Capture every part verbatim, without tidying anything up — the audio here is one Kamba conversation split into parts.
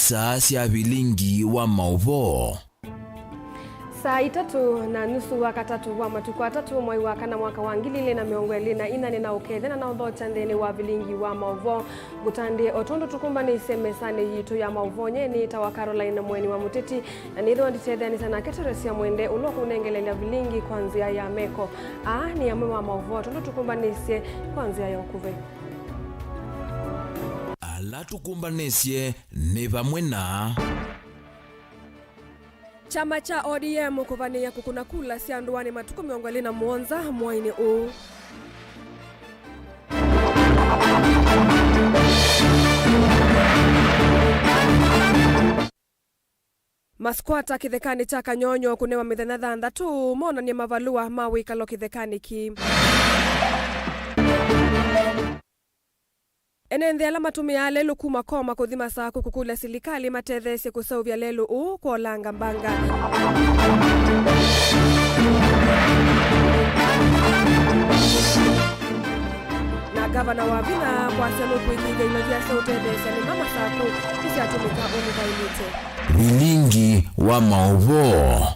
Saa sya vilingi wa maũvoo. Saa itatũ na nusu wa katatũ wa matukũ atatũ, mwai wa kana, mwaka wa ngili ili na mĩongo ĩlĩ na ina, nĩ na ũkethya na naũthokya nthĩnĩ wa vilingi wa maũvoo. Ngũtandĩe o tondũ tũkũmbanĩisye mesanĩ yitũ ya maũvoo, nyie nĩtawa Caroline Mweni wa Mũteti, na nĩthĩwa nditetheanĩsya nake Teresia Mwende, ũla ũkũnengelelya vilingi kwa nzĩa ya meko. Aa nĩ amwe ma maũvoo tondũ tũkũmbanĩisye kwa nzĩa ya ũkuvĩ. Ala tũkũmbanĩsye nĩ vamwe na. Kyama kya O D M kũvanĩĩa kũkũna kula sya ndũanĩ matukũ mĩongo ĩlĩ na mũonza mwainĩ ũũ. Maskwata kĩthekanĩ kya Kanyonyo kũnewa mĩthenya thanthatũ monany'e mavalũa ma wĩkalo kĩthekanĩ kĩĩ. Ene nthĩ ala matũmĩaa lelũ kuma Koma kũthi Masakũ kũkũlya silikalĩ ĩmatetheesye kũseũvya lelũ ũũ kwa ũlanga mbanga. Na ngavana wa vinya kwasya nũkũĩkĩĩthya ilovia sya ũtetheesya nĩma Masakũ nĩsyatũmĩka ũndũ vaĩlĩte. Vilingi wa maũvoo.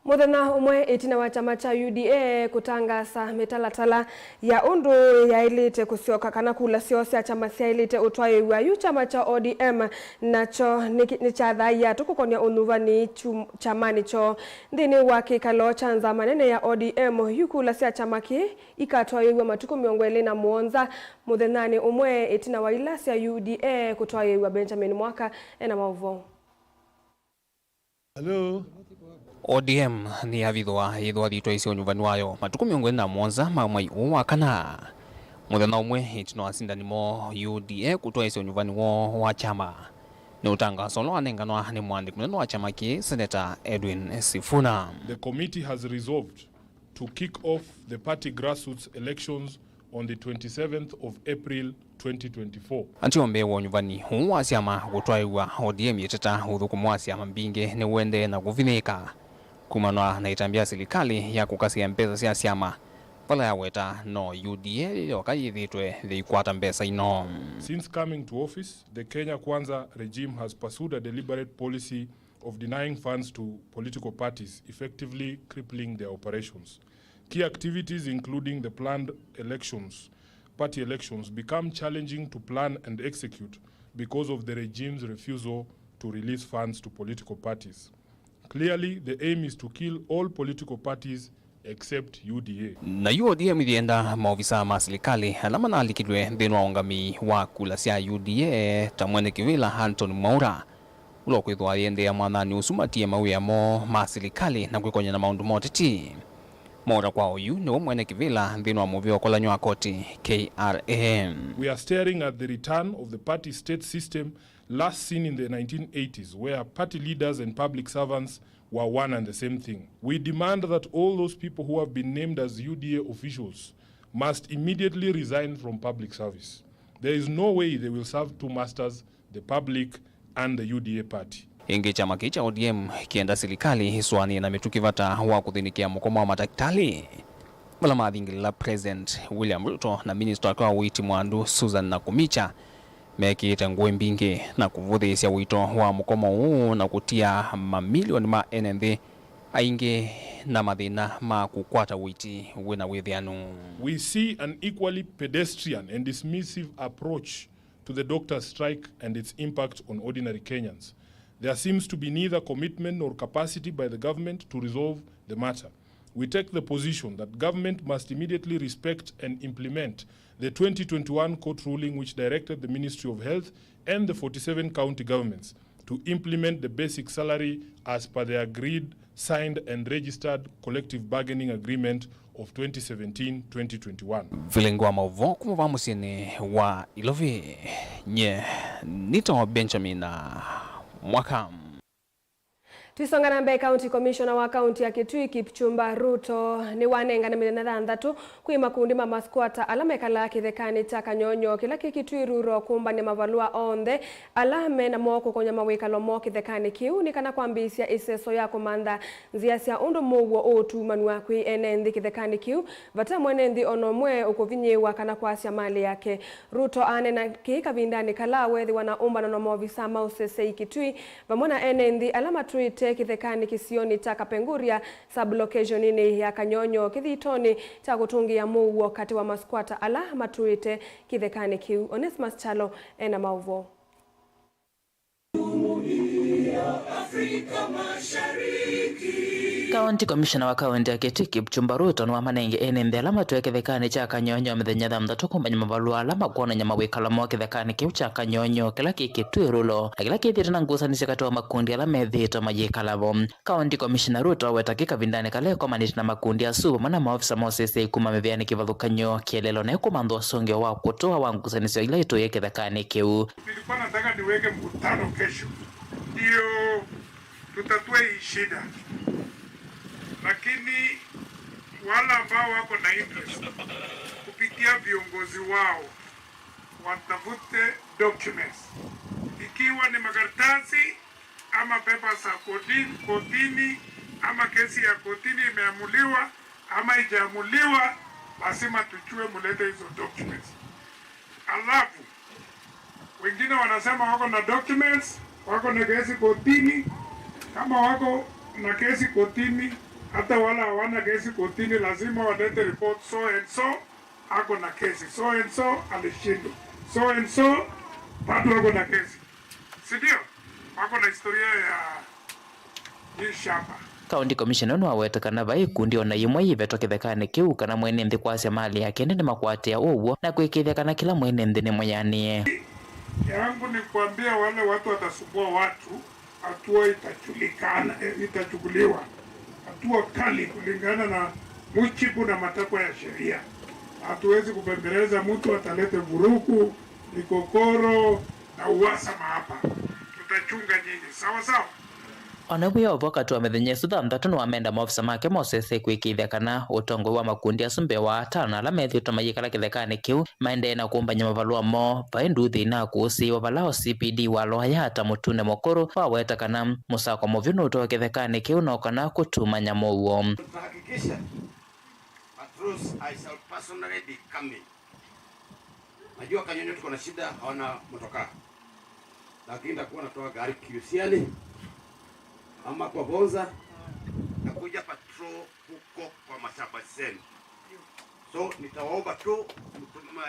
Mũthenya ũmwe ĩtina wa kyama kya U D A kũtangaasa mĩtalatala ya ũndũ yaĩlĩte kũsyoka kana kula syoo sya kyama syaĩlĩte ũtwaĩĩw'a, yu kyama kya O D M nakyo nĩ- nĩkyathaie atu kũkonya ũnyuvani kyu- kyamanĩ kyoo. Nthĩnĩ wa kĩkalo kya nzama nene ya O D M, yu kula sya kyama kĩĩ ikatwaĩĩw'a matukũ mĩongo ĩlĩ na mũonza, mũthenyanĩ ũmwe ĩtina wa ila sya U D A kũtwaĩĩw'a. Benjamin Mwaka ena maũvoo. Hello. O D M nĩyavithũa yĩthĩwa yĩtwaĩsye ũnyuvani wayo matukũ mĩongo ĩlĩ na mũonza ma mwai ũũ wa kana, mũthenya ũmwe ĩtina wa asindani moo U D A kũtwaĩsya ũnyuvani woo wa kyama. Nĩ ũtangaso ũla wanenganwa nĩ mũandĩki mũnene wa kyama kĩĩ, Seneta Edwin Sifuna. The committee has resolved to kick off the party grassroots elections on the twenty-seventh of April, twenty twenty-four. Ateo mbee wa ũnyuvani ũũ wa syama kũtwaĩw'a, O D M yĩteta ũthũkũmi wa syama mbingĩ nĩũendee na kũvinyĩĩka kumana na ĩtambya ya silikalĩ ya kũkasya mbesa sya syama, vala yaweta no U D A yoka yĩthĩĩtwe yĩikwata mbesa ino. Since coming to office, the Kenya Kwanza regime has pursued a deliberate policy of denying funds to political parties, effectively crippling their operations. Key activities, including the planned elections, party elections, become challenging to plan and execute because of the regime's refusal to release funds to political parties. Clearly, the aim is to kill all political parties except U D A. Nayu O D M ĩyenda maovisaa ma silikalĩ ala manalikilw'e nthĩnĩ wa ũngamĩi wa kula sya U D A ta mwene kĩvĩla Anthony Mwaura, ũla ũkwĩthĩwa ayĩendeea mwathanĩ ũsu matie mawĩa moo ma silikalĩ na kwĩkony'a na maũndũ ma ũteti. Mwaura kwa oyu nĩwe mwene kĩvĩla nthĩnĩ wa mũvĩa ũkolany'o wa koti, K R A. We are staring at the return of the party state system last seen in the nineteen eighties, where party leaders and public servants were one and the same thing. We demand that all those people who have been named as U D A officials must immediately resign from public service. There is no way they will serve two masters, the public and the U D A party. Ĩngĩ, kyama kĩĩ kya O D M kĩenda silikalĩ ĩsũanĩe na mĩtũkĩ vata wa kũthĩnĩkĩa mũkomo wa matakĩtalĩ, vala mathingĩlĩla President William Ruto na minista wake wa ũiiti mwandu Susan Nakhumicha mekĩĩte ngũĩ mbingĩ na kũvũthĩĩsya ũito wa mũkomo ũũ na kũtia mamilioni ma ene nthĩ aingĩ na mathĩna ma kũkwata ũiiti wĩna wĩthĩanu. We see an equally pedestrian and dismissive approach to the doctors' strike and its impact on ordinary Kenyans. There seems to be neither commitment nor capacity by the government to resolve the matter. We take the position that government must immediately respect and implement the twenty twenty-one court ruling which directed the Ministry of Health and the forty-seven county governments to implement the basic salary as per the agreed, signed and registered collective bargaining agreement of twenty seventeen twenty twenty-one. Vilingi wa maũvoo kuma va mũsyĩnĩ wa Ilovi, nye nĩtawa Benjamin Mwaka. Tũisonga na mbee, County Commissioner wa kaunti ya Kitui, Kipchumba Ruto, nĩwanengane mĩthenya thanthatũ kwĩ makundi ma masquatter ala mekalaa kĩthekanĩ kya Kanyonyo kĩla kĩ Kitui Rural kũmbany'a mavalũa onthe ala me namo kũkony'a mawĩkalo moo kĩthekanĩ kĩu, nĩ kana kwambĩĩsya ĩseso ya kũmantha nzĩa sya ũndũ mũuo ũũtumanw'a kwĩ ene nthĩ kĩthekanĩ kĩu, vate mwene nthĩ o na ũmwe ũkũvinyĩĩwa kana kwasya malĩ yake. Ruto aneena kĩĩ kavindanĩ kala weethĩwa na ũmbano na maovisa ma ũseseĩ Kitui, vamwe na ene nthĩ ala matũĩte kĩthekanĩ kĩsionĩ kya Kapenguria, sub-location-inĩ ya Kanyonyo, kĩthitonĩ kya kũtũngĩĩa mũuo katĩ wa masquatter ala matũĩte kĩthekanĩ kĩu. Onesmus Kyalo ena maũvoo. County Commissioner wa kaunti ya Kitui, Kipchumba Ruto, nĩwamanenge ene nthĩ ala matũĩte kĩthekanĩ kya Kanyonyo mĩthenya thanthatũ kũmbany'a mavalũa ala makwonany'a mawĩkalo moo kĩthekanĩ kĩu kya Kanyonyo kĩla kĩ Kitui Rural, na kĩla kĩthĩĩtwe na ngusanĩsyo katĩ wa makundi ala methĩĩtwe mayĩkala vo. County Commissioner Ruto aweta kĩ kavindanĩ kala ekomanĩte na makundi asu vamwe na maofisa ma ũseseĩ kuma mĩvĩanĩ kĩvathũkany'o kĩeleelo na ĩkũmantha ũsũngĩo wa kũtũa wa ngusanĩsyo ila itũĩe kĩthekanĩ kĩu. Nilikuwa nataka niweke mkutano kesho ndio tutatue hii shida, lakini wale ambao wako na interest kupitia viongozi wao watafute documents, ikiwa ni makaratasi ama papers za kotini, kotini, ama kesi ya kotini imeamuliwa ama haijaamuliwa, lazima tujue mulete hizo documents. Alafu wengine wanasema wako na documents, wako na kesi kotini. Kama wako na kesi kotini, hata wala hawana kesi kotini, lazima walete report, so and so ako na kesi, so and so alishindwa, so and so bado ako na kesi, si ndio? Wako na historia ya hii shamba. County Commissioner nĩwaweta kana vai ikundi o na yĩmwe yĩvetwa kĩthekanĩ kĩu kana mwene nthĩ kwasya malĩ yake nĩmakwatĩa ũw'o na kũĩkĩĩthya kana kĩla mwene nthĩ nĩ mwĩanĩe. Yangu ni kuambia wale watu watasumbua watu, hatua itajulikana, eh, itachukuliwa hatua kali kulingana na mujibu na matakwa ya sheria. Hatuwezi kubembeleza mtu atalete vurugu, migogoro na uhasama hapa. Tutachunga nyinyi, sawa sawa? O na wĩ o vo, katĩ wa mĩthenya ĩsu thanthatũ nĩwamenda maofisa make ma ũseseĩ kũĩkĩĩthya kana ũtongoi wa makundi asu mbee wa atano ala methĩĩtwe mayĩkala kĩthekanĩ kĩu maendee na kũmbany'a mavalũa moo vai ndũũ thĩna wa kũsĩĩwa vala O C P D wa Lower Yatta Mũtune Mũkũrũ waweta kana mũsako mũvyũ nũtoe kĩthekanĩ kĩu no kana kũtumany'a mũuo. Tutahakikisha patrols, I shall personally be coming. Najua Kanyonyo tuko na shida, hawana motokaa. Lakini nitakuwa natoa gari Kiusiani ama kwa Bonza, nakuja patrol huko kwa mashamba zenu. So nitawaomba tu mtu-, ma-,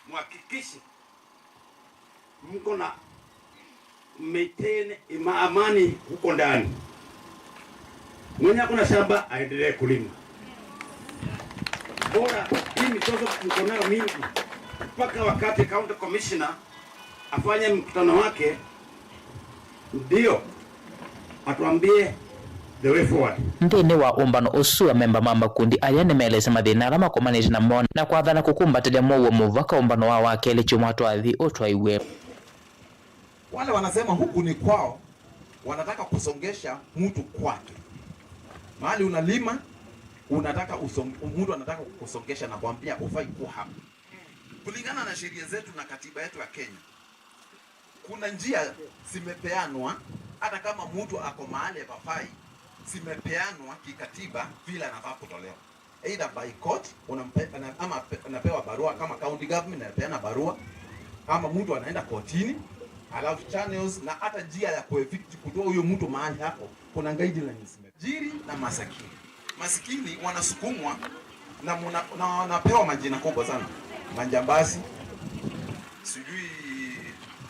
muhakikishe mko na maintain ima-, amani huko ndani. Mwenye ako na shamba aendelee kulima. Bora hii mizozo mko nayo mingi, mpaka wakati county commissioner afanye mkutano wake, ndio atuambie the way forward. Nthĩnĩ wa ũmbano ũsu, amemba ma makundi aya nĩmaelesye mathĩna ala makomanĩte namo na kwathana kũkumbatĩlya mũuo mũvaka ũmbano wa wakelĩ kyumwa twathi ũtwaiwe. Wale wanasema huku ni kwao, wanataka kusongesha mtu kwake. Mahali unalima, unataka usong-, mtu anataka kukusongesha na kuambia hufai kuwa hapa. Kulingana na sheria zetu na katiba yetu ya Kenya, kuna njia zimepeanwa, hata kama mtu ako mahali hapafai, zimepeanwa kikatiba vile anafaa kutolewa. Either by court, unampe-, ana-, ama pe-, anapewa barua kama county government inapeana barua, ama mtu anaenda kotini, alafu channels na hata njia ya kuevict, kutoa huyo mtu mahali hapo, kuna guidelines zime-, jiri na masakini. Masikini wanasukumwa na muna-, na wanapewa majina kubwa sana. Majambazi, sijui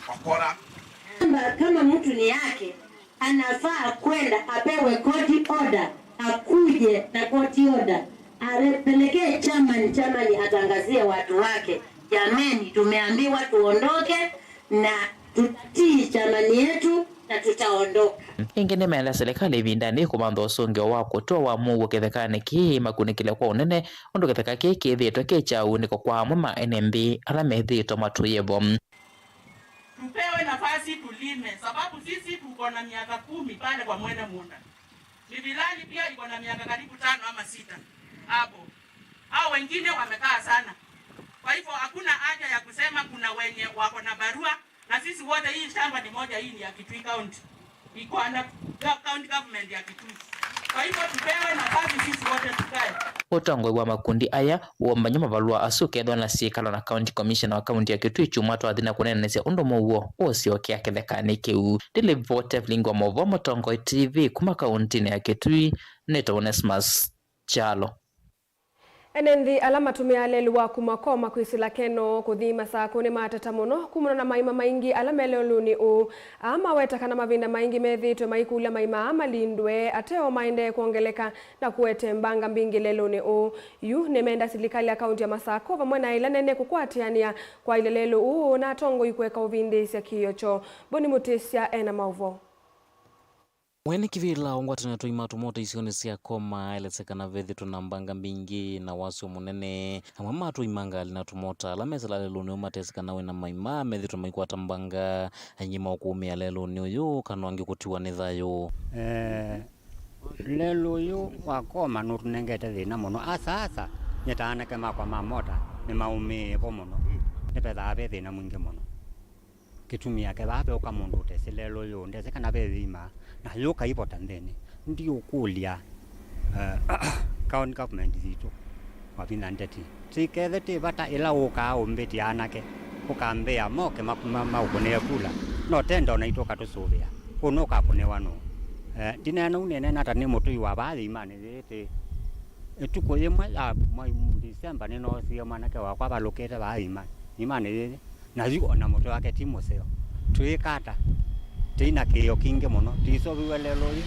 wakora. Kama, kama mtu ni yake, anafaa kwenda apewe court order, akuje na court order, apelekee chairman, chairman atangazie watu wake, "Jameni, tumeambiwa tuondoke na tutatii chairman yetu na tutaondoka." Ĩngĩ nĩmeelea silikalĩ ĩvindanĩ kũmantha ũsũngĩo wa kũtũa wa mũuo kĩthekanĩ kĩĩ makunĩkĩle kwa ũnene, ũndũ kĩtheka kĩĩ kĩthĩĩtwe kĩ kya ũunĩko kwa amwe ma ene nthĩ ala methĩĩtwe matũĩe vo. Tupewe nafasi tulime, sababu sisi tuko na miaka kumi pale kwa mwene munda. Mivilani pia iko na miaka karibu tano ama sita hapo. Hao wengine wamekaa sana. Kwa hivyo hakuna haja ya kusema kuna wenye wako na barua, na sisi wote, hii shamba ni moja, hii ni ya Kitui County. Iko under go-, county government ya Kitui. Kwa hivyo tupewe nafasi sisi wote tukae. Ũtongoi wa makundi aya woombany'a mavalũa asu ũkethĩwa na syĩkalo na County Commissioner wa kaunti ya Kitui kyumwa twathi na kũneenanĩsya ũndũ mũuo ũũsyokea kĩthekanĩ kĩu. Ndilivoti Evelyn wa Maũvoo, Mũtongoi T V, kuma kauntinĩ ya Kitui, nĩtawa Onesmus Kyalo. Ene nthĩ ala matũmĩaa lelũ wa kuma Koma kwĩsĩla Keno kũthi Masakũ nĩmateta mũno kumana na maima maingĩ ala me lelũnĩ ũũ. Aa maweta kana mavinda maingĩ methĩĩtwe maikũlya maima aa malindwe ateo maendee kwongeleka na kũete mbanga mbingĩ lelũnĩ ũũ. Yu nĩmenda silikalĩ ya kaunti ya Masakũ vamwe na ĩla nene kũkwatĩanĩa kwaĩlya lelũ ũũ na atongoi kũeka ũvindĩĩsya kĩĩo kyoo. Boni Mũtĩsya ena maũvoo. Mwene kĩvĩla wa ngwatanĩo twa imatũ moto isionĩ sya Koma aelesya kana vethĩtwe na mbanga mbingĩ na wasyo mũnene. Amwe ma atwai ma ngalĩ na tũmota ala mesĩla lelũnĩ ũũ matesĩ kana wĩna maima methĩtwe maikwata mbanga. Aingĩ maũkũũmĩa lelũnĩ ũyũ kana angĩ kũtiwa nĩ thayũ. Eh, lelũ ũyũ wa Koma nũtũnengete thĩna mũno. Asa asa, nyie ta anake makwa ma mota nĩmaũmĩĩe vo mũno. Nĩvethaa ve thĩna mwingĩ mũno. Kĩtumi yake vaa veũka mũndũ ũtesĩ lelũ ũyũ, ndesĩ kana ve thĩima, na yũka ivota nthĩnĩ. Ndiũkũlya, eh, county government yitũ, wavinya ndeti. Tikethe ti vata ĩla ũkaa ũmbĩtya anake, ũkambĩa moke ma-, ma-, maũkũnĩe kula, no tenda ona itũ ũkatũsũvĩa. Ũũ nũkakũnĩwa nũũ? Eh, ndineena ũu nĩneena ta nĩ mũtũi wa vaa thĩimanĩ yĩĩ tĩ. Ĩtukũ yĩmwe ya mwai December nĩnoosie mwanake wakwa avalũkĩte vaa thĩima-, thĩimanĩ yĩĩ. Na yu ona mũtwe wake ti mũseo. Twĩĩka ata? Tĩi na kĩĩo kingĩ mũno. Tĩisoviw'e lelũ ũyũ.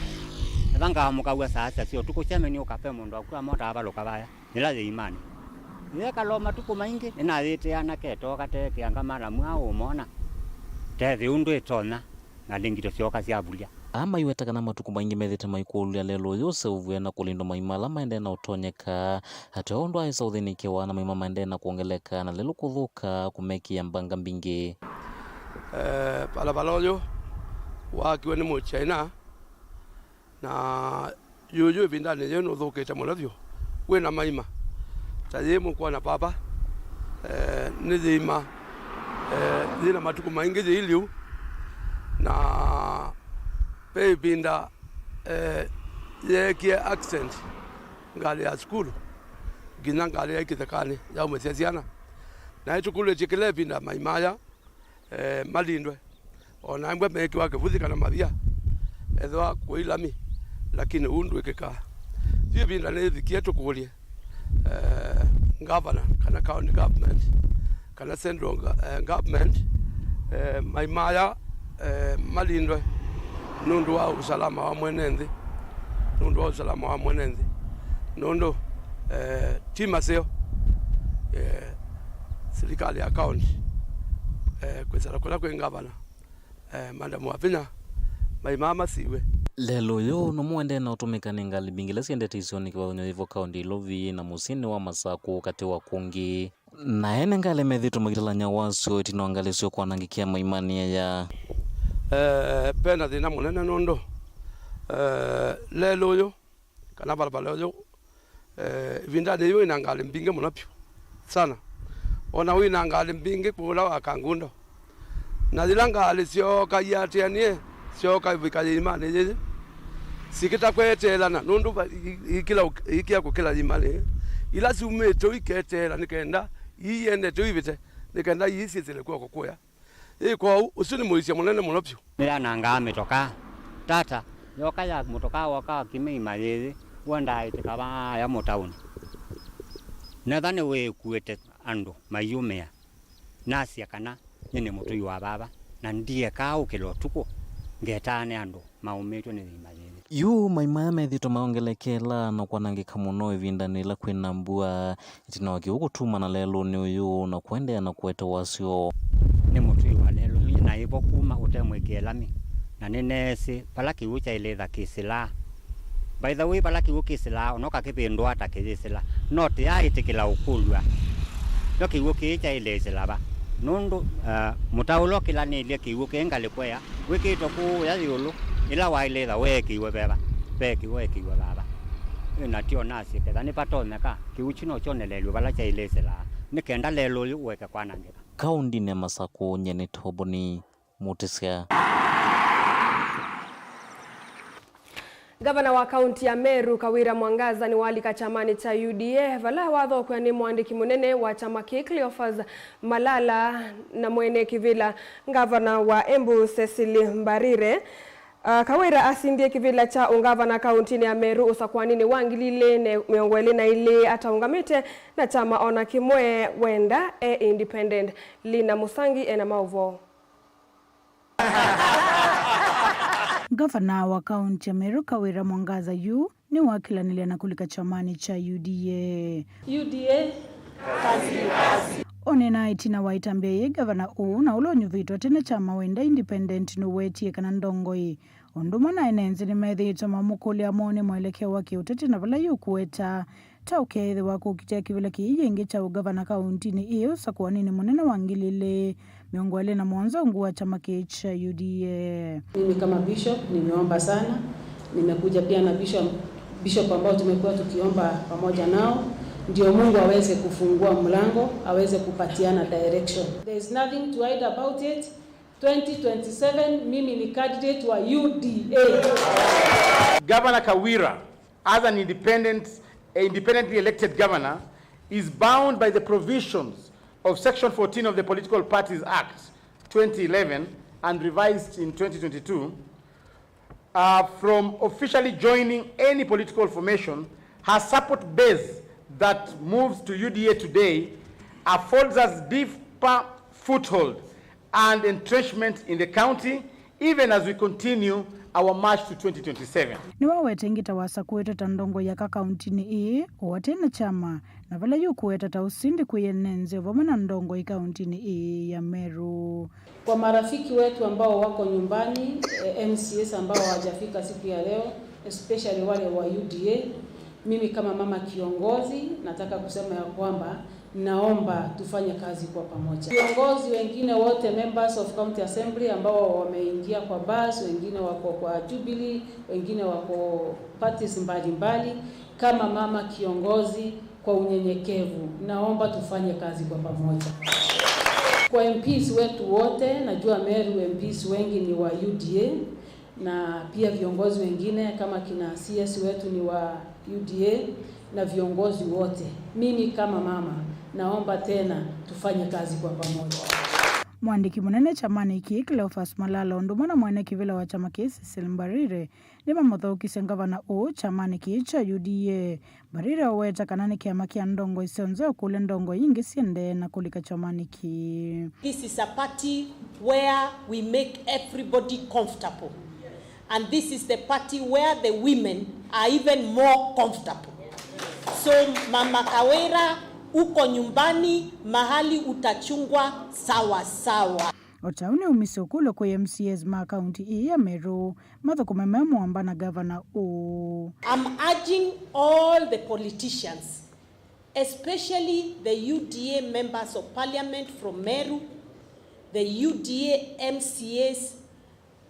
Ethwa ngaamũkaw'a saa sita sya ũtukũ, kyameni ũkape mũndũ waku amota avalũka vaya. Yĩla yĩimanĩ. Yeekala o matukũ maingĩ, nĩnayĩtĩĩa anake etooka teekĩa ngamala mwaũ ũmona. Tethĩ ũndũ ĩtonya. Na lĩngĩ tũsyoka syavulya. Aa maiweta kana matukũ maingĩ methĩte maikũlya lelũ ũyũ ũseũvw'e na kũlindwa maima ala maendee na ũtonyeka, ateo ũndũ aĩ South nĩkĩwaa na maima maendee na kwongeleka na lelũ kũthũka kũmekĩa mbanga mbingĩ. Eh, valala ũyũ waakiwe nĩ Mũchaina, na Yu, yu ĩvindanĩ yĩĩ nũthũkĩte mũno vyũ, wĩ na maima. Ta yĩĩ mũkwona papa, eh, nĩ yĩima, eh, yĩ na matukũ maingĩ yĩi lĩu, na ve ĩvinda, eh, yeekie accident ngalĩ ya sukulu, nginya ngalĩ yaĩ kĩthekanĩ yaumĩsya syana. Na ĩtũkũlĩtye kĩla ĩvinda maima aya eh, malindwe. O na ĩmwe meekĩwa kĩvuthi kana mavia, ethĩwa kũi lami, lakini ũu ndwĩkĩkaa. Yu ĩvinda nĩyĩvikie tũkũlye, eh, ngavana kana county government kana central ga-, eh, government, eh, maima aya, eh, malindwe nũndũ wa usalama wa mwene nthĩ, nũndũ wa usalama wa mwene nthĩ, nũndũ, eh, ti maseo, eh, silikalĩ ya kaunti, eh, kwĩsala kũla kwĩ ngavana, eh, Madam Wavinya, maima masiw'e. Lelũ ũyũ nũmũendee na ũtũmĩka nĩ ngalĩ mbingĩ ila syendete isionĩ kĩvathũkany'o yĩvo kaunti Ilovi na mũsyĩnĩ wa Masakũ katĩ wa kũngĩ. Na ene ngalĩ methĩtwe makĩtalany'a wasyo ĩtina wa ngalĩ syoo kwanangĩkĩa maimanĩ aya. Eh, pena thĩna mũnene nũndũ, eh, lelũ ũyũ kana valala ũyũ, eh, ĩvindanĩ yĩĩ wĩ na ngalĩ mbingĩ mũno vyũ sana. O na wĩ na ngalĩ mbingĩ kwĩ ũla wa Kangundo. Na yĩla ngalĩ syooka iatĩanĩe, syooka ivika yĩimanĩ yĩĩ, sikĩta kweteelana, nũndũ va-, i-, i-, ikĩla ũk-, ikĩa kũkĩla yĩimanĩ yĩĩ. Ila syumĩte ũu iketeela nĩ kenda ii iendete ũu ivĩte, nĩ kenda ii syĩsĩle kw'oko kũya. Ĩ kwoou, ũsu nĩ mũisyo mũnene mũno vyũ. Nĩyanangaa mĩtokaa. Tata, yoka ya mũtokaa woka akĩmĩima yĩĩ, w'o ndaaĩtĩka vaya mũtaũnĩ. Netha nĩwĩkuĩte andũ maiumĩa. Nasya kana nyie nĩ mũtũi wa vava, na ndiekaa ũkĩla ũtukũ, ngetaane andũ maũmĩtw'e nĩ yĩima yĩĩ. Yu maima aya methĩtwe maongelekela na kwanangĩka mũno ĩvindanĩ yĩla kwĩ na mbua. Ĩtina wa kĩw'ũ kũtumana lelũnĩ ũyũ na kũendeea na kũete wasyo. Nĩ mũtũi wa lelũ ũyũ na ĩvo kuma ũte mwĩkĩe lami, na nĩneesĩ vala kĩw'ũ kyaĩlĩtha kĩsĩlaa. By the way, vala kĩw'ũ kĩsĩlaa, ona ũkakĩvĩndũa ata kĩyĩsĩla, no tĩyaaĩtĩkĩla ũkũlw'a. Nyo kĩw'ũ kĩĩ kyaĩle ĩsĩla va? Nũndũ, eh, mũtao ũla ũkĩlanĩlye kĩw'ũ kĩ ngalĩko ĩya wĩkĩtwe kũũya ĩũlũ, ĩla waĩlĩtha weekĩiwe veva, veekĩiwe, weekĩiwe vava. Ĩ, na tyo nasye ketha nĩvatonyeka, kĩw'ũ kyu no kyonelelw'e vala kyaĩlĩsĩlaa, nĩ kenda lelũ ũyũ ũeke kwanangĩka. Kaũndĩnĩ ya Masakũ, nyie nĩ Toboni Mutisya. Ngavana wa kaunti ya Meru, Kawira Mwangaza, nĩwalika kyamanĩ kya U D A, vala wathokw'a nĩ mũandĩki mũnene wa kyama kĩĩ, Cleophas Malala, na mwene kĩvĩla, ngavana wa Embu, Cecily Mbarire. Ah, Kawira asindie kĩvĩla kya ũngavana kauntinĩ ya Meru ũsakũaninĩ wa ngili ilĩ na mĩongo ĩlĩ na ilĩ ataũngamĩte na kyama ona kĩmwe, wenda e independent. Lina Musangi ena maũvoo. Ngavana wa kaunti ya Meru, Kawira Mwangaza, yu nĩwakĩlanĩlya na kũlika kyamanĩ kya U D A. U D A, kazi ni kazi. Ũneena ĩtina wa ĩtambya yĩĩ, ngavana ũũ na ũla ũnyuvĩtwe tene kyama wenda independent nũwetie kana ndongoi, ũndũ ũmwe na ene nthĩ nĩmethĩĩtwe mamũkũlya mone mwelekeo wa kĩũteti na vala yũkũweta ta ũkeethĩwa kũkitĩa kĩvĩla kĩĩ yĩngĩ kya ũngavana kauntinĩ ĩĩ ũsakũaninĩ mũnene wa ngili ilĩ mĩongo ĩlĩ na mũonza ungu wa kyama kĩĩ kya U D A. Mimi kama bishop nimeomba sana, nimekuja pia na bishop, bishop ambao tumekuwa tukiomba pamoja nao, ndio Mungu aweze kufungua mlango, aweze kupatiana direction. There is nothing to hide about it. Twenty twenty-seven, mimi ni candidate wa U D A. Governor Kawira, as an independent, a independently elected governor, is bound by the provisions of Section fourteen of the Political Parties Act twenty eleven and revised in twenty twenty-two, uh, from officially joining any political formation. Her support base that moves to U D A today affords us deeper foothold and entrenchment in the county, even as we continue our march to twenty twenty-seven. Nĩwaweta ĩngĩ ta wasakũĩtwe ta ndongoi aka kauntinĩ ĩĩ, o atena kyama, na vala yũkũweta ta ũsindi kwĩ ene nzeo vamwe na ndongoi kauntinĩ ĩĩ ya Meru. Kwa marafiki wetu ambao wako nyumbani, eh, M C As ambao hawajafika siku ya leo, especially wale wa U D A, mimi kama mama kiongozi, nataka kusema ya kwamba naomba tufanye kazi kwa pamoja. Viongozi wengine wote, members of county assembly ambao wameingia kwa bus, wengine wako kwa Jubilee, wengine wako parties mbalimbali, kama mama kiongozi, kwa unyenyekevu, naomba tufanye kazi kwa pamoja. Kwa M Ps wetu wote, najua Meru M Ps wengi ni wa U D A, na pia viongozi wengine kama kina C S wetu ni wa U D A, na viongozi wote. Mimi kama mama, naomba tena tufanye kazi kwa pamoja. Mwandĩki mũnene kyamanĩ kĩĩ, Cleophas Malala, ũndũ ũmwe na mwene kĩvĩla wa kyama kĩĩ, Cecily Mbarire, nĩmamũthaũkisye ngavana ũũ kyamanĩ kĩĩ kya U D A. Mbarire aweta kana nĩ kĩama kya ndongoi syonthe, ũkũlya ndongoi ingĩ siendee na kũlika kyamanĩ kĩĩ. This is a party where we make everybody comfortable. And this is the party where the women are even more comfortable. So, Mama Kawira, uko nyumbani, mahali utachungwa sawa sawa. O ta ũu nĩumisye ũkũlyo kwĩ M C As ma kaunti ĩĩ ya Meru mathũkũme me mũamba na ngavana ũũ. I'm urging all the politicians, especially the U D A members of parliament from Meru, the U D A M C As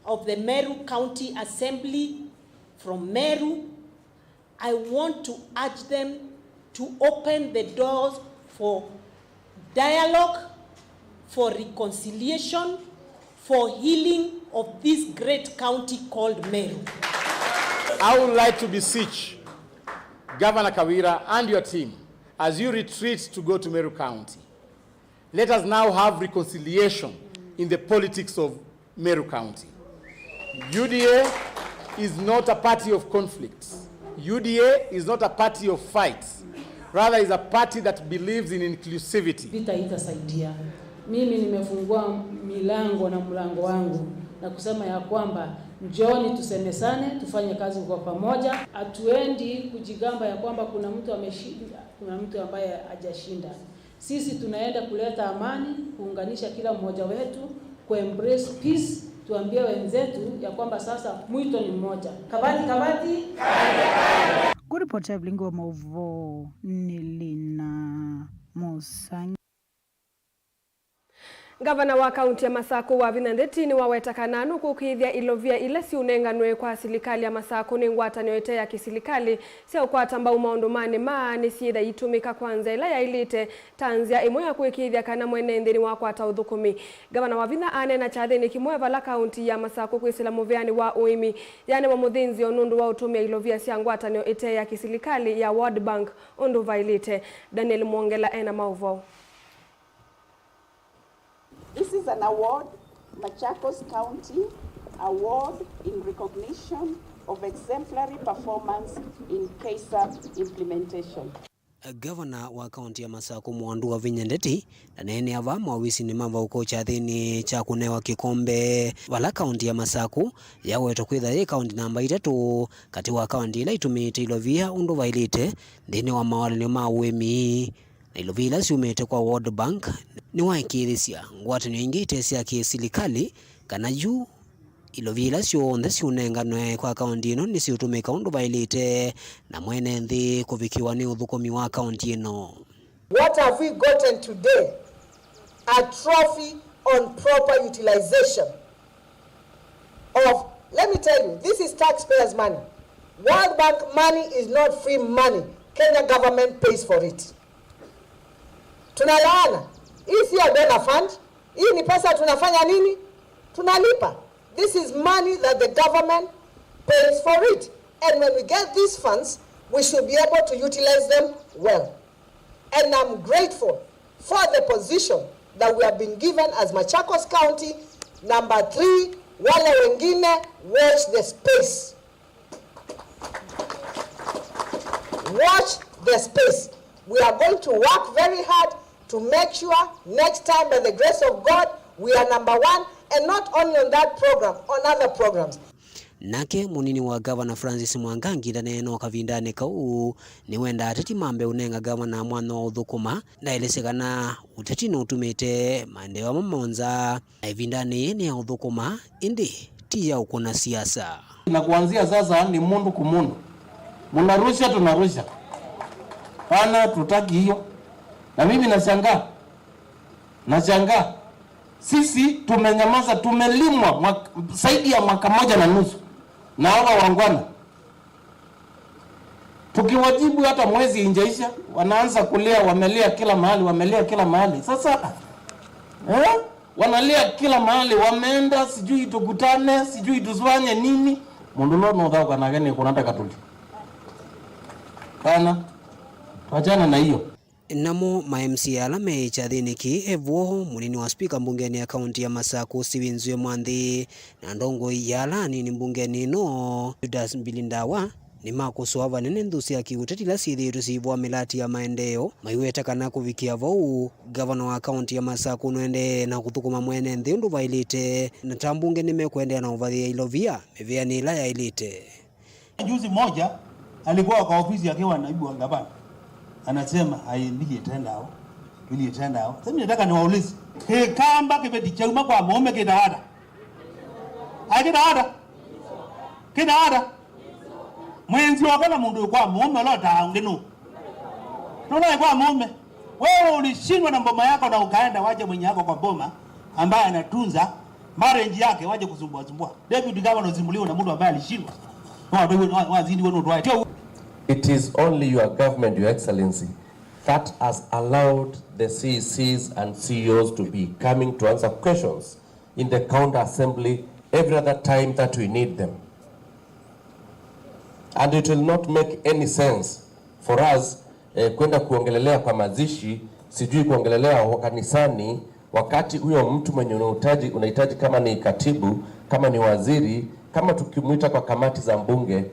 of the Meru County Assembly from Meru, I want to urge them to open the doors for dialogue, for reconciliation, for healing of this great county called Meru. I would like to beseech Governor Kawira and your team, as you retreat to go to Meru County, let us now have reconciliation in the politics of Meru County. U D A is not a party of conflicts. U D A is not a party of fights. Rather, is a party that believes in inclusivity. Vita haitasaidia. Mimi nimefungua milango na mlango wangu na kusema ya kwamba njooni tusemesane, tufanye kazi kwa pamoja. Hatuendi kujigamba ya kwamba kuna mtu ameshinda, kuna mtu ambaye hajashinda. Sisi tunaenda kuleta amani, kuunganisha kila mmoja wetu, kuembrace peace, tuambie wenzetu ya kwamba sasa mwito ni mmoja. Kabati, kabati! Ngũripoti ya vilingi wa maũvoo nĩ Lina Mũsangi. Ngavana wa kaunti ya Masakũ, Wavinya Ndeti, nĩwaweta kana nũkũkĩĩthya ilovia ila siũnenganwe kwa silikalĩ ya Masakũ nĩ ngwatanĩo ĩte ya kĩsilikalĩ sya ũkwata mbau maũndũ ma nĩma nĩsyĩtha iitũmĩka kwa nzĩa ĩla yaĩlĩte ta nzĩa ĩmwe ya kũĩkĩĩthya kana mwene nthĩ nĩwakwata ũthũkũmi. Ngavana Wavinya aneena kyathĩnĩ kĩmwe vala kaunti ya Masakũ kwĩsĩla mũvĩanĩ wa ũĩmi yanewa mũthĩnzĩo nũndũ wa ũtũmĩa ilovia sya ngwatanĩo ĩte ya kĩsilikalĩ ya World Bank ũndũ vaĩlĩte. Daniel Mwongela ena maũvoo. This is an award, Machakos County Award in recognition of exemplary performance in KESAP implementation. Gavana wa kaunti ya Masakũ, Mwandu Wavinya Ndeti, ndaneenea vaa maovisinĩ ma vaũko kyathĩnĩ kya kũnewa kĩkombe, vala kaunti ya Masakũ yawetwa kwĩtha yĩ kaunti namba itatũ katĩ wa kaunti ila itũmĩĩte ilovia ũndũ vaĩlĩte nthĩnĩ wa mawalany'o ma ũĩmi. Na ilovia ila syumĩte kwa World Bank nĩwaĩkĩĩthĩsya ngwatanĩo ingĩ ite sya kĩsilikalĩ kana yu ilovia ila syonthe syũnenganwe kwa kaunti ĩno nĩsiũtũmĩka ũndũ vaĩlĩte na mwene nthĩ kũvikĩwa nĩ ũthũkũmi wa kaunti ĩno. What have we gotten today? A trophy on proper utilization of, let me tell you, this is taxpayers' money. World Bank money is not free money. Kenya government pays for it. Tunaelewana? Hii siyo donor fund. Hii ni pesa tunafanya nini? Tunalipa. This is money that the government pays for it. And when we get these funds, we should be able to utilize them well. And I'm grateful for the position that we have been given as Machakos County number three. Wale wengine, watch the space. Watch the space. We are going to work very hard to make sure next time, by the grace of God, we are number one, and not only on that program, on other programs. Nake mũnini wa gavana Francis Mwangangi ndaneena o kavindanĩ kau nĩwendaa ateti mambe ũnenga gavana mwanya wa ũthũkũma. Ndaelesya kana ũteti nũtumĩte maendeeo amwe monza, na ĩvindanĩ yĩĩ nĩ ya ũthũkũma, ĩndĩ ti ya ũkũna siasa. Na kuanzia sasa ni mundu ku mundu. Munarusha, tunarusha. Pana tutaki hiyo. Na mimi nashangaa. Nashangaa. Sisi tumenyamaza, tumelimwa mwaka, zaidi ya mwaka moja na nusu. Na hawa wangwana. Tukiwajibu hata mwezi injaisha, wanaanza kulia, wamelia kila mahali, wamelia kila mahali. Sasa, eh? Wanalia kila mahali, wameenda, sijui tukutane, sijui tufanye nini. Mundu lo no thauka nake ni kunata katuli. Kana, tuachane na hiyo. Namo ma M C A ala me kyathĩnĩ kĩĩ e vo, mũnini wa spika mbungenĩ ya kaunti ya Masakũ, Stephen Nzue Mwanthi, na ndongoi ya ala anini mbungenĩ ĩno, Judas Mbilindawa, nĩmakũsũa vanene nthũ sya kĩũteti ila syĩthĩĩtwe syĩivũa mĩlati ya maendeeo, maiweta kana kũvikĩa vau, gavana wa kaunti ya Masakũ nũendee na kũthũkũma mwene nthĩ ũndũ vaĩlĩte, na ta mbunge nĩmekũendeea na ũvathĩĩa ilovia mĩvĩanĩ ĩla yaĩlĩte. Juzi moja alikuwa kwa ofisi akiwa naibu wa gavana. Anasema, "Ai, mbili ĩtendao, mbili ĩtendao." Sasa mimi nataka niwaulize, kĩkamba kĩveti kyauma kwa mũũme kĩtawata? Ai, kĩtawata? Kĩtawata? Mwenzi wakwa na mũndũ kwa mũũme ũla ũtaa ũngĩ nũ? Nũnaĩ kwa mũũme. Wewe ulishindwa na mboma yako na ukaenda wache mwenye yako kwa boma ambaye anatunza marriage yake, wache kusumbua sumbua. Deputy governor usimbuliwe na mtu ambaye alishindwa. No, no, no, wazindiwe no, no. It is only your government, Your Excellency, that has allowed the C E Cs and C E Os to be coming to answer questions in the county assembly every other time that we need them. And it will not make any sense for us, eh, kwenda kuongelelea kwa mazishi, sijui kuongelelea wa kanisani, wakati huyo mtu mwenye unahitaji, unahitaji kama ni katibu, kama ni waziri, kama tukimwita kwa kamati za mbunge,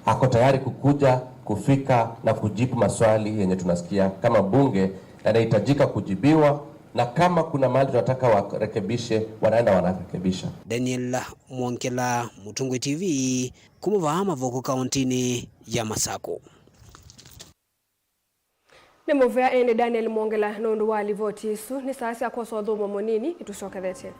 ako tayari kukuja, kufika na kujibu maswali yenye tunasikia kama bunge yanahitajika kujibiwa, na kama kuna mahali tunataka warekebishe, wanaenda wanarekebisha. Daniel Mwongela, Mũtũngũi T V, kuma vaa Mavoko, kauntinĩ ya Masakũ. Nĩ mũvea ĩndĩ Daniel Mwongela nũndũ wa livoti ĩsu. Nĩ saa sya kwosa ũthũmũo mũnini, nĩtũsyokethete.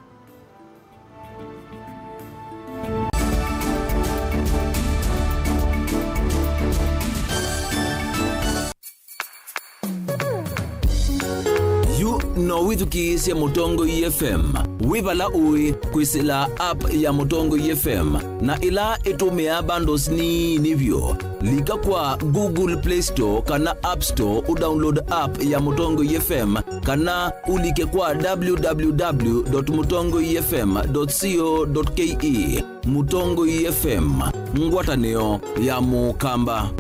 Yu no No wĩthukĩĩsye Mũtongoi F M wĩ vala ũĩ kwĩsĩla app ya Mũtongoi F M na ĩla ĩtũmĩaa bundles nini vyũ. Lika kwa Google Play Store kana App Store ũdownload app ya Mũtongoi F M kana ũlike kwa w w w dot mũtongoi f m dot co dot k e. Mũtongoi F M, ngwatanĩo ya Mũkamba.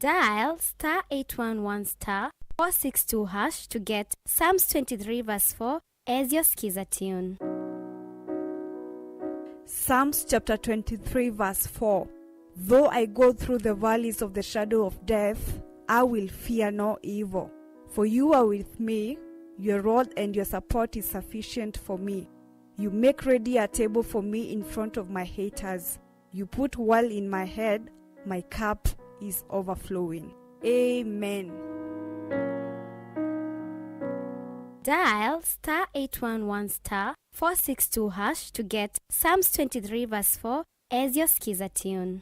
Dial star eight one one star four six two hash to get Psalms twenty-three verse four as your Skiza tune. Psalms chapter twenty-three, verse four. Though I go through the valleys of the shadow of death, I will fear no evil, for you are with me, your rod and your support is sufficient for me. You make ready a table for me in front of my haters. You put oil in my head, my cup is overflowing. Amen. Dial star eight one one star four six two hash to get Psalms twenty-three verse four as your Skiza tune.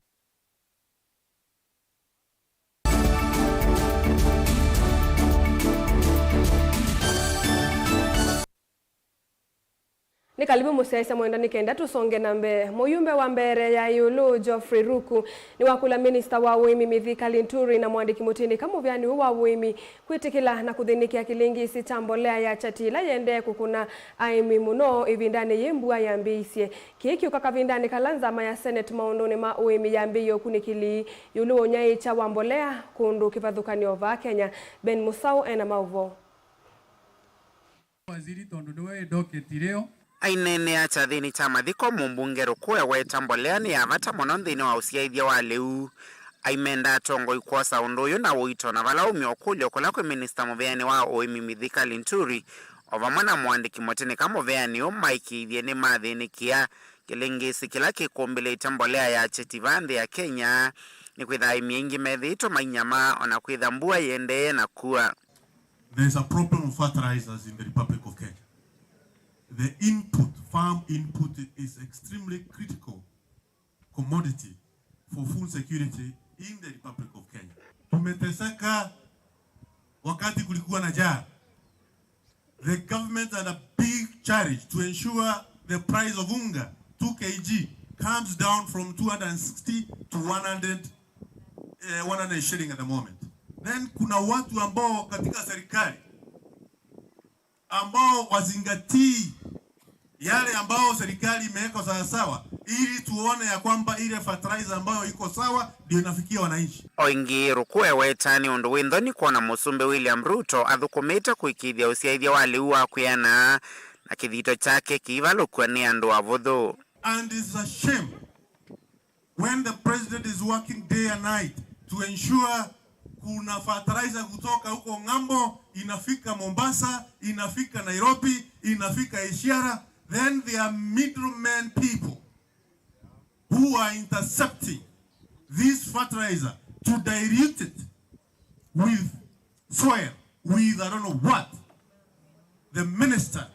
Nĩ kalivu mũsyaĩĩsya mwenda nĩ kenda tũsonge na mbee. Mũyumbe wa mbee ya ĩũlũ Geoffrey Ruku nĩwakũlya minista wa ũĩmi Mithika Linturi na mũandĩki mũtindĩka mũvĩanĩ ũũ wa ũĩmi kwĩtĩkĩla na kũthĩnĩkĩa kĩlĩngĩĩsi kya mbolea ya chati ĩla yĩendee kũkũna aĩmi mũno ĩvindanĩ yĩĩ mbua yambĩĩisye. Kĩĩ kĩũka kavindanĩ kala nzama ya Senate maũndũnĩ ma ũĩmi yambĩĩie ũkunĩkĩli ĩũlũ wa ũnyaĩĩkya wa mbolea kũndũ kĩvathũkany'o vaa Kenya. Ben Mũsaũ ena maũvoo. Waziri tondũ nĩwe docket leo. Aineenea kyathĩnĩ kya mathiko, mũmbunge Ruku eweta mbolea nĩ ya vata mũno nthĩnĩ wa ũsyaĩthya wa lĩu. Aimenda atongoi kwosa ũndũ ũyũ na ũito, na vala aumya ũkũlyo kũla kwĩ minista mũvĩanĩ wa ũĩmi Mithika Linturi o vamwe na mũandĩki mũtĩnĩka mũvĩanĩ ũũ maĩkĩĩthye nĩmathĩnĩkĩa kĩlĩngĩĩsi kĩla kĩkũmbĩlĩte mbolea ya cheti vaa nthĩ ya Kenya, nĩkwĩtha aĩmi aingĩ methĩĩtwe mainyamaa ona kwĩtha mbua yĩendee na kua. There's a problem of fertilizers in the Republic of Kenya. The input, farm input, is extremely critical commodity for food security in the Republic of Kenya. Tumeteseka wakati kulikuwa na njaa. The government had a big challenge to ensure the price of unga two K G comes down from two hundred sixty to one hundred, eh, one hundred shilling at the moment. Then kuna watu ambao katika serikali ambao wazingatii yale ambao serikali imeweka sawasawa, ili tuone ya kwamba ile fertilizer ambayo iko sawa ndio inafikia wananchi. O ĩngĩ, Ruku eweta nĩ ũndũ wĩ nthoni kwona Mũsumbĩ William Ruto athũkũmĩte kũĩkĩĩthya ũsyaĩthya wa lĩu wa kwĩana na kĩthito kyake kĩivalũkw'a nĩ andũ avũthũ. And it's a shame when the president is working day and night to ensure kuna fertilizer kutoka huko ng'ambo inafika Mombasa, inafika Nairobi, inafika Isiara, then there are middlemen people who are intercepting this fertilizer to dilute it with soil, with I don't know what. The Minister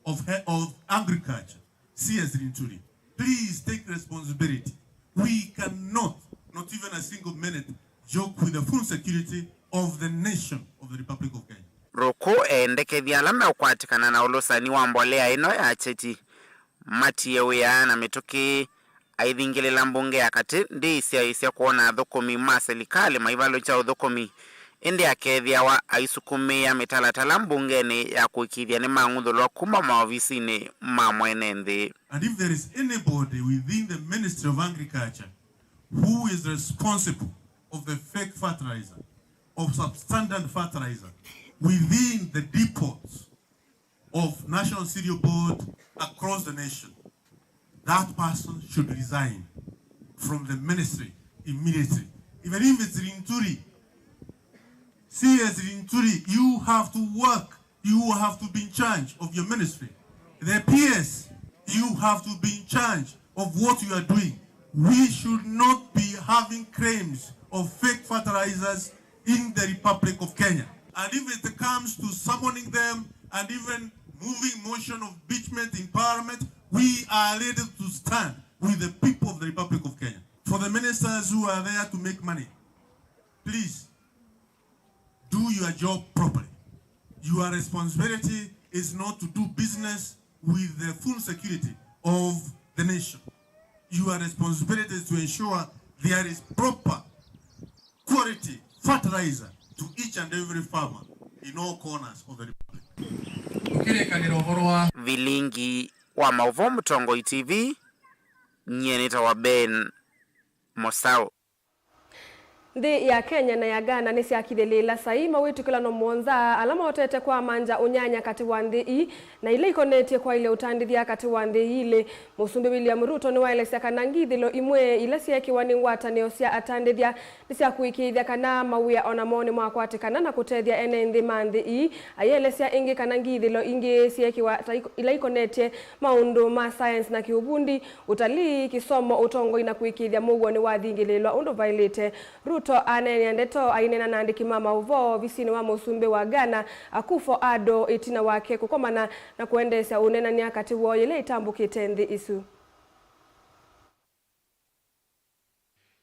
of, He- of Agriculture, C S Linturi, please take responsibility. We cannot, not even a single minute, joke with the food security of the nation of the Republic of Kenya. Ruku eendekethya ala meũkwatĩkana na ũlũsani wa mbolea ĩno ya cheti matie wĩa na mĩtũkĩ. Aithingĩlĩla mbunge ya katĩ ndĩĩsyaĩĩsya kwona athũkũmi ma silikalĩ maivalũkya ũthũkũmi, ĩndĩ akethĩawa aisukumĩĩa mĩtalatala mbungenĩ ya kũĩkĩĩthya nĩmang'uthũlwa kuma maovisinĩ ma mwene nthĩ. And if there is anybody within the Ministry of Agriculture who is responsible of the fake fertilizer, of substandard fertilizer within the depots of National Cereal Board across the nation, that person should resign from the ministry immediately. Even if it's Linturi, C S Linturi, you have to work. You have to be in charge of your ministry. The P S, you have to be in charge of what you are doing. We should not be having claims of fake fertilizers in the Republic of Kenya. And if it comes to summoning them and even moving motion of impeachment in parliament, we are ready to stand with the people of the Republic of Kenya. For the ministers who are there to make money, Please, do your job properly. Your responsibility is not to do business with the food security of the nation. Your responsibility is to ensure there is proper quality fertilizer to each and every farmer in all corners of the republic. Tũkĩlĩkanĩra ũvoro wa Vilingi wa maũvoo Mũtongoi T V, nyie nĩtawa Ben Mosau. Nthĩ ya Kenya na ya Ghana nĩsyakithĩlĩĩla sai mawĩtũkĩlano mũonza ala maotete kwa manja ũnyanya katĩ wa nthĩ ii, na ila ikonetye kwaĩlya ũtandĩthya katĩ wa nthĩ ii ilĩ. Mũsumbĩ William Ruto nĩwaelesya kana ngithĩlo imwe ila syeekĩwa nĩ ngwatanĩo sya atandĩthya nĩ sya kũĩkĩĩthya kana mawĩa o namo nĩmakwatĩkana na kũtethya ene nthĩ ma nthĩ ii. Ayĩelesya ĩngĩ kana ngithĩlo ingĩ syeekĩwa ta iko-, ila ikonetye maũndũ ma science na kĩũvundi, ũtalii, kĩsomo, ũtongoi na kũĩkĩĩthya mũuo nĩwathingĩlĩĩlwa ũndũ vaĩlĩte. Ruto aneenea ndeto aineena na andĩki ma maũvoo ovisinĩ wa mũsumbĩ wa Ghana, Akufo-Addo, ĩtina wake kũkomana na kũendeesya ũneenany'a katĩ woo yĩla ĩtambũkĩte nthĩ isu.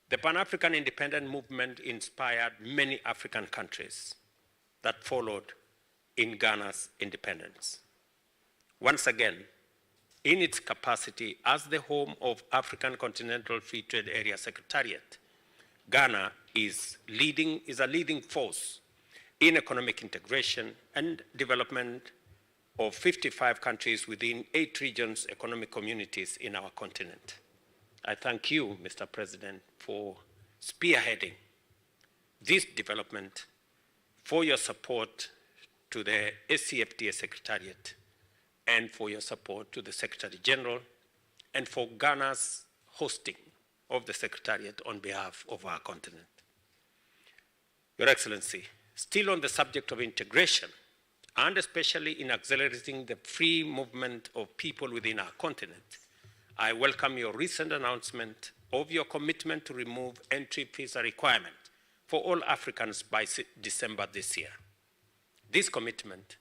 The Pan-African Independent Movement inspired many African countries that followed in Ghana's independence. Once again, in its capacity as the home of African Continental Free Trade Area Secretariat, Ghana is leading, is a leading force in economic integration and development of fifty-five countries within eight regions, economic communities in our continent. I thank you, Mister President, for spearheading this development, for your support to the A C F T A Secretariat, and for your support to the Secretary General, and for Ghana's hosting of the Secretariat on behalf of our continent. Your Excellency, still on the subject of integration, and especially in accelerating the free movement of people within our continent, I welcome your recent announcement of your commitment to remove entry visa requirement for all Africans by se-, December this year. This commitment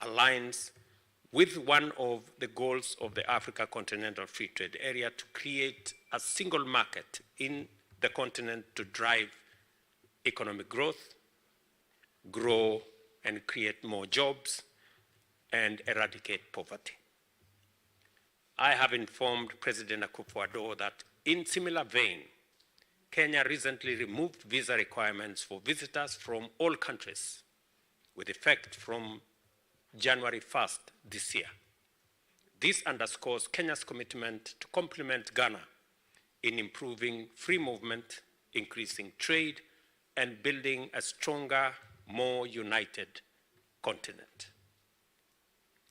aligns with one of the goals of the Africa Continental Free Trade Area to create a single market in the continent to drive economic growth, grow and create more jobs, and eradicate poverty. I have informed President Akufo-Addo that, in similar vein, Kenya recently removed visa requirements for visitors from all countries, with effect from January first this year. This underscores Kenya's commitment to complement Ghana in improving free movement, increasing trade, and building a stronger, more united continent.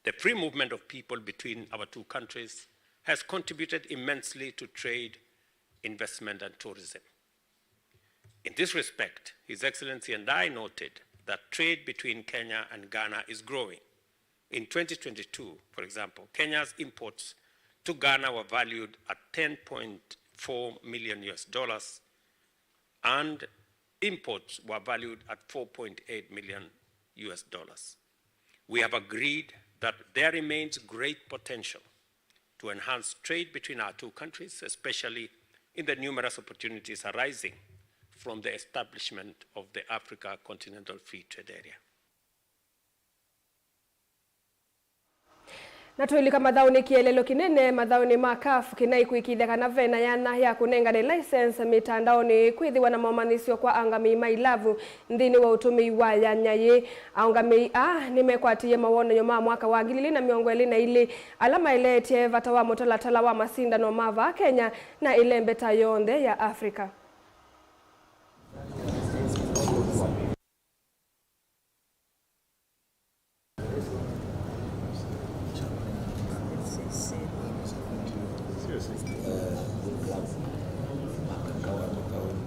The free movement of people between our two countries has contributed immensely to trade, investment, and tourism. In this respect, His Excellency and I noted that trade between Kenya and Ghana is growing. In twenty twenty-two, for example, Kenya's imports to Ghana were valued at ten point four million U S dollars, and imports were valued at four point eight million U S dollars. We have agreed that there remains great potential to enhance trade between our two countries, especially in the numerous opportunities arising from the establishment of the Africa Continental Free Trade Area. Na tũilika mathaũnĩ, kĩeleelo kĩnene mathaũnĩ ma CAF kĩnaĩ kũĩkĩĩthya kana ve na yanya ya kũnengane license mĩtandaonĩ kwĩthĩwa na momanyĩsyo kwa aũngamĩi ma ilavu nthĩnĩ wa ũtũmĩi wa yanya yĩĩ. Aũngamĩi aa nĩmekwatĩie mawonany'o ma mwaka wa ngili ilĩ na mĩongo ĩlĩ na ilĩ ala maeleetye vata wa mũtalatala wa masindano ma vaa Kenya na ĩlembeta yonthe ya Africa.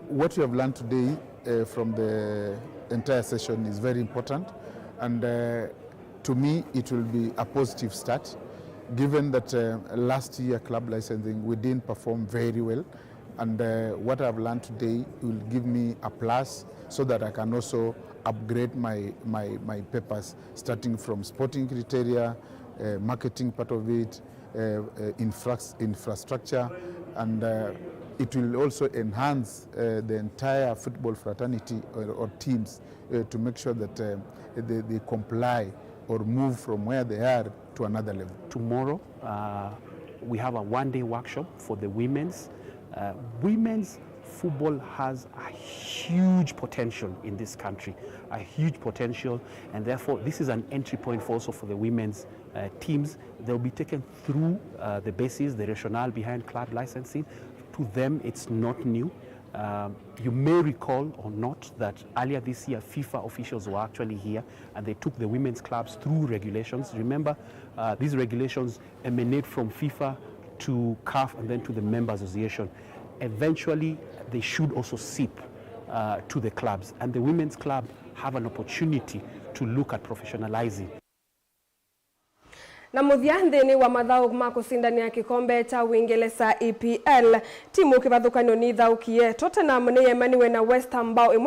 What we have learned today, uh, from the entire session is very important, and, uh, to me it will be a positive start, given that, uh, last year club licensing we didn't perform very well, and, uh, what I've learned today will give me a plus so that I can also upgrade my, my, my papers, starting from sporting criteria, uh, marketing part of it, uh, uh, infra- infrastructure, and uh, it will also enhance uh, the entire football fraternity or, or teams uh, to make sure that uh, they, they comply or move from where they are to another level. Tomorrow, uh, we have a one-day workshop for the women's. Uh, women's football has a huge potential in this country, a huge potential, and therefore this is an entry point for also for the women's uh, teams. They'll be taken through uh, the basis, the rationale behind club licensing. To them, it's not new. Um, you may recall or not that earlier this year, FIFA officials were actually here and they took the women's clubs through regulations. Remember, uh, these regulations emanate from FIFA to CAF and then to the member association. Eventually, they should also seep uh, to the clubs, and the women's club have an opportunity to look at professionalizing. Na mũthya, nthĩnĩ wa mathaũ ma kũsindanĩa kĩkombe kya Ũingelesa, E P L, timu kĩvathũkany'o nithaũkie. Tottenham nĩyemaniwe na West Ham mbao ĩmwe